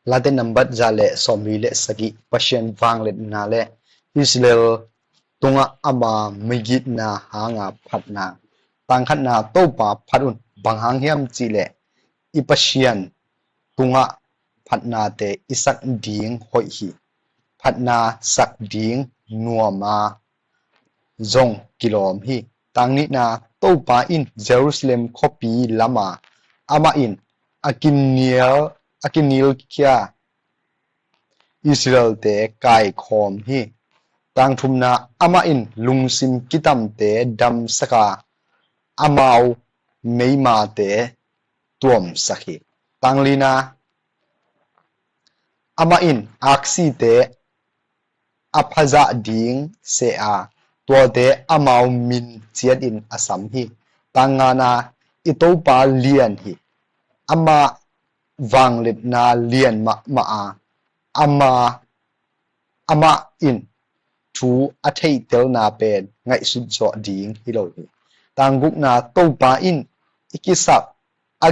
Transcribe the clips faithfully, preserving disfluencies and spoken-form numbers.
Late nambat za le sawmli le sagih. Pasian vangliatna le Israel tungah ama migitna hanga phatna. Tangkhatna, Topa phat un. Bang hang hiam cihleh i Pasian tungah phatnate i sak ding hoih hi. Phatna sak ding nuama zong kilawm hi. Tangnihna, Topa in Jerusalem khuapi lama amah in a kinil, a kinilkhia Israelte kaikhawm hi. Tangthumna, amah in lungsim kitamte damsaka amau meimate tuamsak hi. Tanglina, amah in aksite a phazah ding seh a, tuate amau min ciatin a sam hi. Tangngana, i Topa lian hi. Amah vangliatna lian mahmah a, ama, amah in thu a theihtelna pen ngaihsut zawh ding hi lo hi. Tanggukna, Topa in i kisap a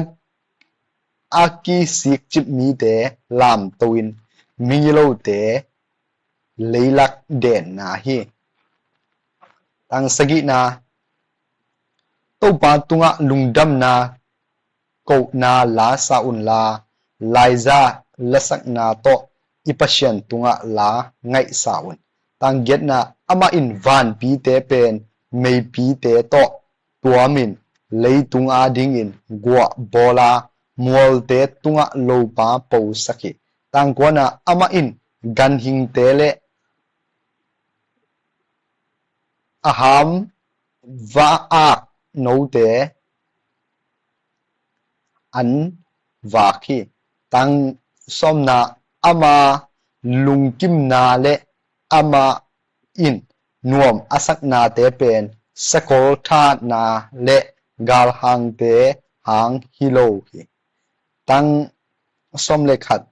a kisikcip mite lamto in migilote leilak denna hi. Tangsagihna, Topa tungah lungdamna kohna la sa unla, laiza lasakna tawh i Pasian tungah la ngaihsa un. Tanggiatna, amah in vanpite pen meipite tawh tuamin leitung adingin guah bawla mualte tungah lopa posak hi. Tangkuana, amah in ganhingte le a ham va-ak note an vak hi. Tangsawmna, ama lungkimna le amah in nuam a saknate pen sakol thatna le galhangte hang hi lo hi. Tangsawm le khat,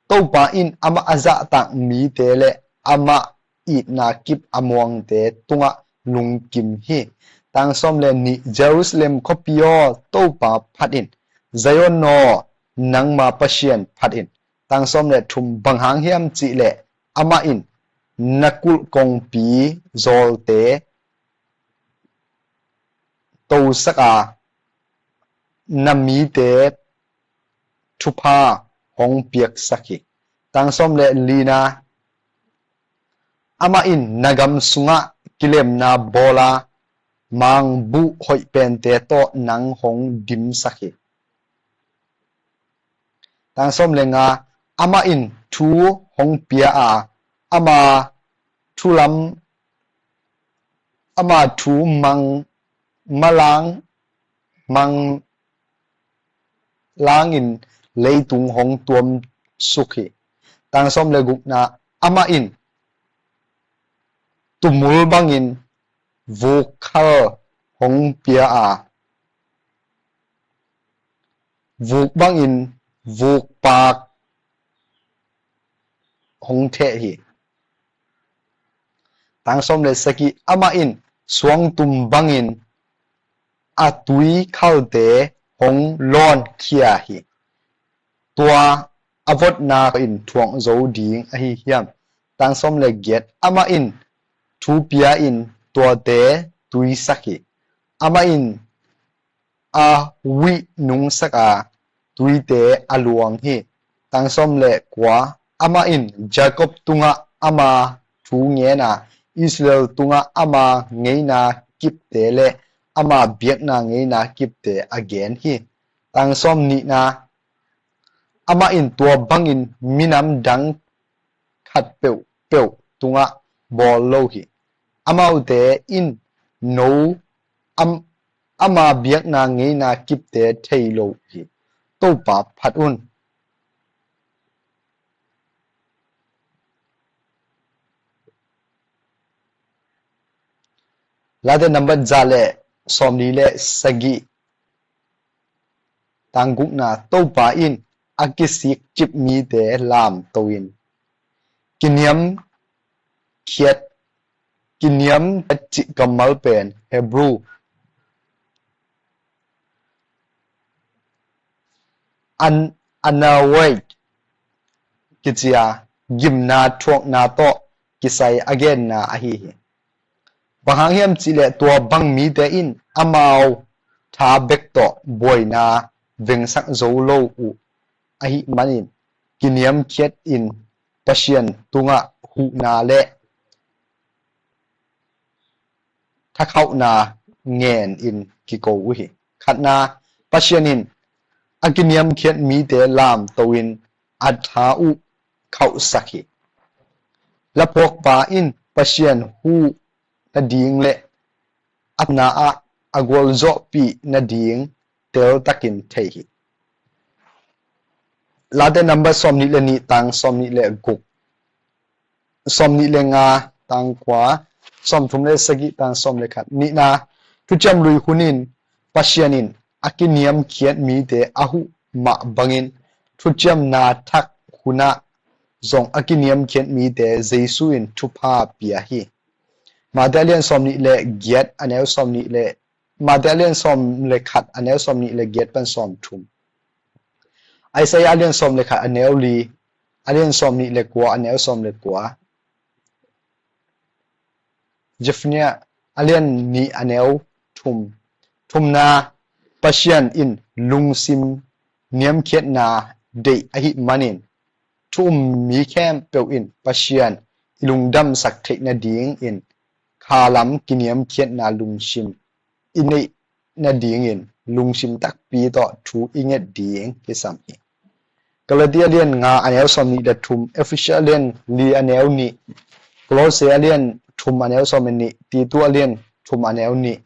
Topa in amah a zahtak mite le amah itna kip a muangte tungah lungkim hi. Tangsawm le nih, Jerusalem khuapi aw, Topa phat in, Zion aw, nangma Pasian phat in. Tangsawm le thum, bang hang hiam cihleh amah in na kulh kongpi zawlte tosak a, na mite thupha hong piaksak hi. Tangsawm le lina, amah in na gam sungah kilemna bawla mangbuh hoih pente tawh nang hong dimsak hi. Tangsawm le nga, amah in thu hong pia a, ama thu lam, ama thu mang malang mang langin leitung hong tuamsuk hi. Tangsawm le gukna, amah in tumul bangin vukkhal hong pia a, vuk bangin vukpak hong theh hi. Tangsawm le sagih, amah in suangtum bangin a tuikhalte hong lawnkhia hi. Tua a votna in thuak zo ding ahi hiam? Tangsawm le giat, amah in thu pia in tuate tuisak hi. Amah in a huih nungsak a, tuite a luang hi. Tangsawm le kua, amah in Jacob tungah ama thu ngen a, Israel tungah ama ngeina kipte le ama biakna ngeina kipte a gen hi. Tangsawm nihna, amah in tua bangin minam dang khat peuhpeuh tungah bawl lo hi. Amaute in no am, ama biakna ngeina kipte thei lo hi. Topa phat un. Late nambat za le sawmli le sagih. Tanggukna, Topa in a kisik cip mite lamto in kiniam khiat, kiniam khiat cih kammal pen Hebrew an anawait kici a, gimna thuakna tawh kisai a genna ahi hi. Bang hang hiam cihleh tua bang mite in amau tha bek tawh buaina vengsak zo lo uh ahih manin kiniamkhiat in Pasian tungah huhna le thakhauhna ngen in kiko uh hi. Khatna, Pasian in a kiniamkhiat mite lamto in a tha uh khauhsak hi. Laphuakpa in Pasian huh nading le a thahatna ah a gualzawhpih nading teltakin thei hi. Late number sawmnih le nih tang sawmnih le guk, sawmnih le nga tang kua, sawmthum le sagih tang sawm le khat. Nihna, thuciam lui hunin Pasian in a kiniamkhiat mite a huh mah bangin thuciamna thak hunah zong a kiniamkhiat mite Jesu in thupha pia hi. Mate a lian sawmnih le giat a neu sawmnih le Mate a lian sawm le khat a neu sawmnih le giat pan sawmthum. Isaiah a lian sawm le khat a neu li, a lian sawmnih le kua a neu sawm le kua. Zephaniah a lian nih a neu thum. Thumna, Pasian in lungsim niamkhiatna deih ahih manin thu um mi khempeuh in Pasian i lungdamsak theih nadingin khalam kiniamkhiatna lungsim i neih nadingin lungsim takpi tawh thu i nget ding kisam hi. Galati a lian nga a neu sawmnih le thum, Efesa a lian li a neu nih, Kolose a lian thum a neu sawm le nih, Titu a lian thum a neu nih,